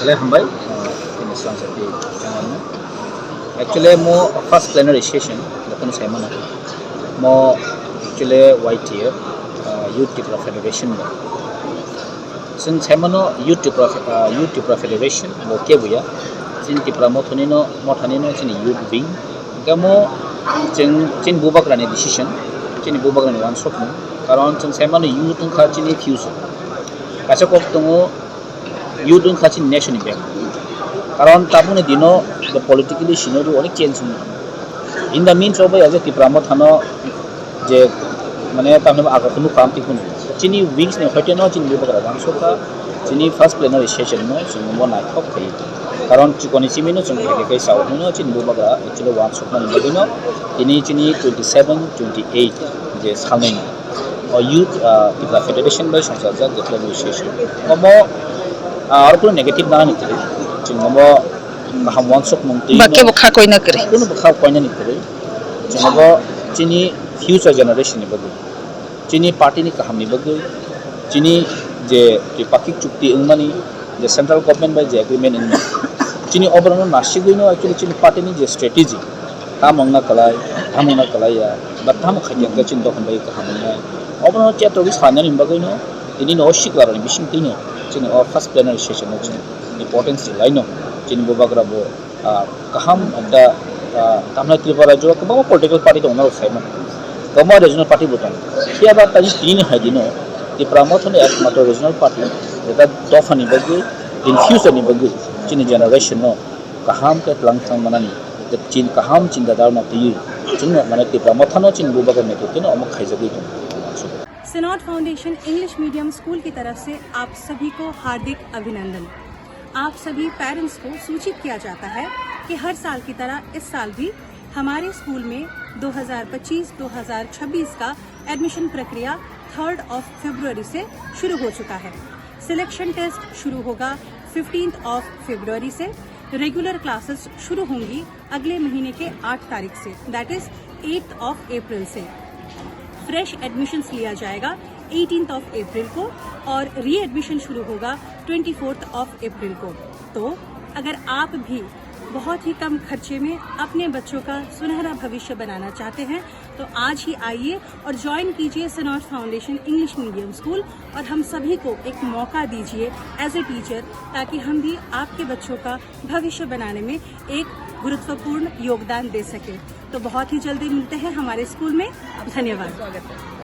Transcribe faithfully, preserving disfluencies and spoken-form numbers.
Belai hambai, uh, tini swrang sa twi channel no. Actually, mo first plenary session, jotono sai mano. Mo actually Y T F, uh, Youth Tipra Federation no. Chwng sai mano Youth Tipra, uh, Youth Tipra Federation, bo kebo ya. Chini Tipra mothani no, mothani no chini youth wing. Hingke mo chwng chini bubagrani decision, chini bubagrani wansokmung. Karon chwng sai mano youth wngkha chini future. Kaisa kok tongo, youth wngkha chini nation ni bag. Karon tabukni dino the politically scenario onek change wngkha. In the means of bai age Tipra mothano je mane tamni aga kunu kam tikun. Chini wings ni hoite no chini bubagra wansokha. Chini first plenary session no chini mo naithok khai. Karon chikoni chimi no chini khai kai sao no chini bubagra actually wansokmani bagwi no tini chini twenty seven, twenty eight je salnai. O youth, ah, Tipra Federation bai songchajak je plenary session. Omo, ah, aro kunu negative nana ni kwrwi. Chwng omo kaham wansokmung twi ba kebo kha koina kwrwi. Kunu bo kha koina ni kwrwi. Chwng obo chini future generation ni bagwi. Chini party ni kaham ni bagwi. Chini je tripartite chukti wngmani, je central government bai je agreement wngmani. Chini oborokno nasigwi no actually chini party ni je strategy. Tamo wngna kwlai, tamo wngna kwlai ya, ba tamo khaikhe hwnkhe chini dophani bagwi kaham wngnai. Obono chetogwi sanani bagwino tini no o siklarokni bisingtwino chini o first plenary session o chini importance rilaino chini bubagra bo, ah, kaham ekta, ah, tamni Tripura rajyo o kwbangma political party tongo norok saimano. Kwbangma regional party bo tongo. Phiya ba tini tini hai dino Tipra mothani ekmatro regional party jeta dophani bagwi in future ni bagwi chini generation no kaham khe twlang thang manani, chin kaham chinta dharna twiwi chwngno mane Tipra mothano chini bubagra netrwtwno omo khaijagwi tongo. Synod Foundation English Medium School की तरफ से आप सभी को हार्दिक अभिनंदन। आप सभी पेरेंट्स को सूचित किया जाता है कि हर साल की तरह इस साल भी हमारे स्कूल में दो हज़ार पच्चीस दो हज़ार छब्बीस का एडमिशन प्रक्रिया थर्ड ऑफ फरवरी से शुरू हो चुका है। सिलेक्शन टेस्ट शुरू होगा फिफ्टींथ ऑफ फरवरी से। रेगुलर क्लासेस शुरू होंगी अगले महीने के आठ तारीख से, that is eighth of April से। फ्रेश एडमिशंस लिया जाएगा एटीन्थ ऑफ अप्रैल को और रीएडमिशन शुरू होगा ट्वेंटी फोर्थ ऑफ अप्रैल को। तो अगर आप भी बहुत ही कम खर्चे में अपने बच्चों का सुनहरा भविष्य बनाना चाहते हैं तो आज ही आइए और ज्वाइन कीजिए सिनॉड फाउंडेशन इंग्लिश मीडियम स्कूल और हम सभी को एक मौका दीजिए एज ए टीचर, ताकि हम भी आपके बच्चों का भविष्य बनाने में एक गुरुत्वपूर्ण योगदान दे सकें। तो बहुत ही जल्दी मिलते हैं हमारे स्कूल में। धन्यवाद।